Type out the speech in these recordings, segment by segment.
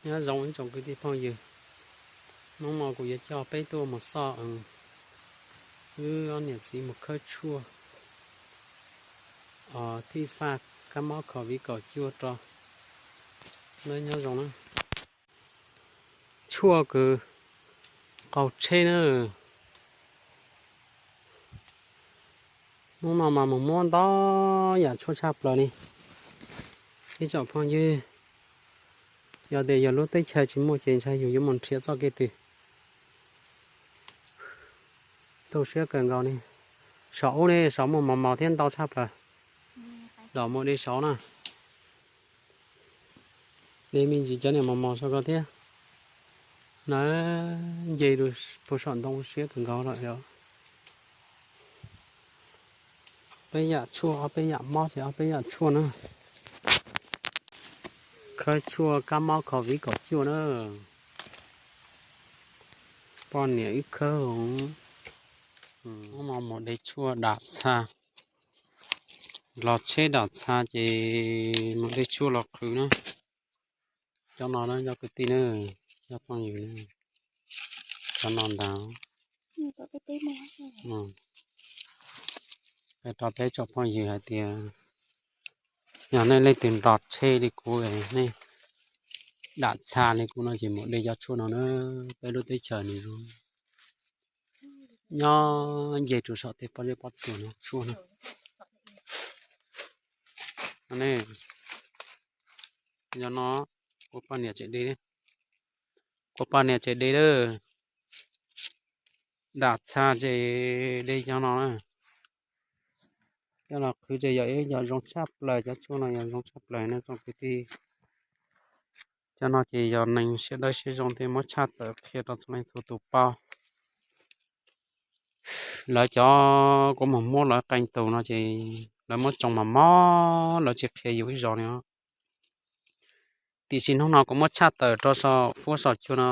Nyob zoo ib tsoom kwv tij phooj ywg, hnub no kuv yuav coj peb tuaj mus xauj wb ob niam txiv mus khawb tshuaj thij faj kab mob COVID kaum cuaj rau. Nyob zoo na. Tshuaj kws qaug tsheb na. Hnub no mas mus muab ntau yam tshuaj tshaj plaws li. Ib tsoom phooj ywg, yog tias yog lub teb chaws tsis muaj ces ntshai yus yuav mus nrhiav txoj kev twg. Tu siab kawg nkaus li. Saum ub ne, saum muaj mos mos thiab ntau tshaj plaws. Los mus de saud na. De me ntsis cov niag mos mos saud ko thiab. Na, nce rau puag saum ntoo siab kawg nkaus lawm yom. Peb yam tshuaj, ob peb yam mob ces ob peb yam tshuaj na. Khawb tshuaj kab mob COVID kaum cuaj na. Poj niam wb khawb. Hnub no mus de tshuaj dam txha. Los tsheb dam txha ces mus de tshuaj los qhwv na. Cov no na cov kwv tij na, cov phooj ywg na, cov no ntag. Rau peb tsoom phooj ywg hais tias, yog nej leej twg nrog tsheb li kuv, nej dam txha li kuv no ces mus de cov tshuaj no na. Peb lub teb chaws nws zoo nyob nce rau saum tej pob zeb pob tsuas no tshuaj na. Yog no, kuv poj niam tseem de, kuv poj niam tseem de lawm. Dam txha ces de cov no na. Cov no qhwv ces yog ib yam zoo tshaj plaws, cov tshuaj no yog zoo tshaj plaws na tsoom kwv tij. Cov no ces yog neeg siab dawb siab zoo thiaj muab tshaj tawm qhia rau txhua leej txhua tus paub. Lawv cov kuv mus muab lawv qee tus no ces lawv muab tsoo mos mos, lawv tsis qhia yus ib zaug li os. Tiam sis hnub no kuv muab tshaj tawm rau saum fuab saum cua no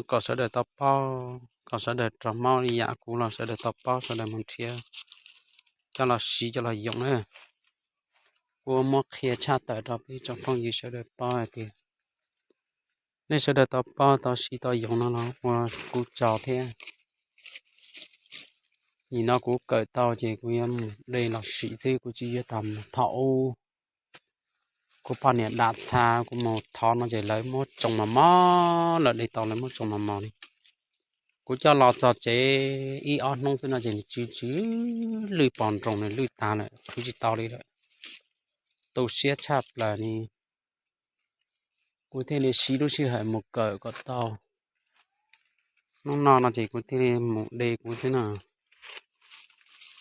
kom sawv daws tau paub, kom sawv daws raug mob li yam kuv los sawv daws tau paub, sawv daws mus nrhiav coj los siv coj los yoom na. Kuv muab qhia tshaj tawm rau peb tsoom phooj ywg sawv daws paub hais tias nej sawv daws tau paub tau siv tau yoom no los ua kuv tsaug thiab. Nim no kuv kawm tau ces kuv yuav mus de los siv xwb, kuv tsis yuav tau mus thov ub. Kuv poj niam dam txha, kuv mus thov no ces lawv muab tsoo mos mos, lawv de tau lawv muab tsoo mos mos li. Kuv coj los txog tsev ib ob hnub xwb no ces nws tsw tsw lwj pos nroos, nws lwj tag lawm, qhwv tsis tau li lawm. Tu siab tshaj plaws li. Kuv thiaj li siv lub sij hawm mus kawm kom tau. Hnub no no ces kuv thiaj li mus de kuv xwb na.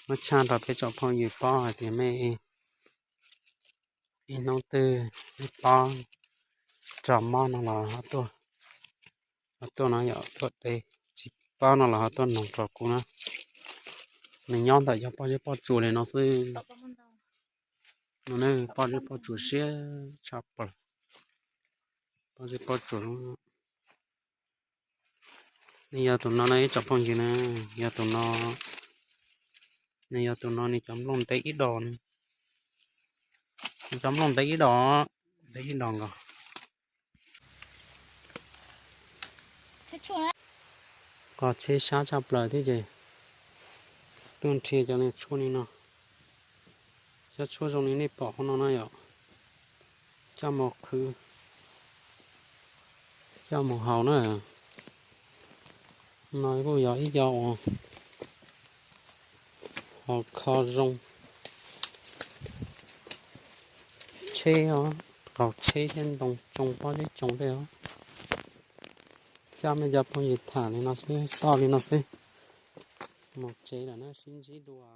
Muab tshaj rau peb tsoom phooj ywg paub hais tias mej ib hnub twg nej paub raug mob no los ho tuaj, ho tuaj no yom, tuaj de, tsis paub no los ho tuaj noog rau kuv na. Nws nyob ntawm cov pob zeb pob tsuas li no xwb. No ne, pob zeb pob tsuas siab tshaj plaws. Pob zeb pob tsuas. Nws yog tus no na ib tsoom phooj ywg na, yog tus no, nws yog tus no nws cov nplooj ntev ib dos na. Nws cov nplooj ntev ib dos, ntev ib dos nkaus. Qos tsheb sab tshaj plaws thiab ces tuaj nrhiav cov niag tshuaj li no. Cov tshuaj zoo li nej pom hauv no na yom, coj mus qhwv, coj mus haus na. No kuj yog ib co uas haus kho zoo tsheb os, qaug tsheb thiab ntoo tsoo pob zeb tsoo tej os. Coj mej cov phooj ywg tham li no xwb, xauj li no xwb, mus tsev lawm na, sib ntsib dua.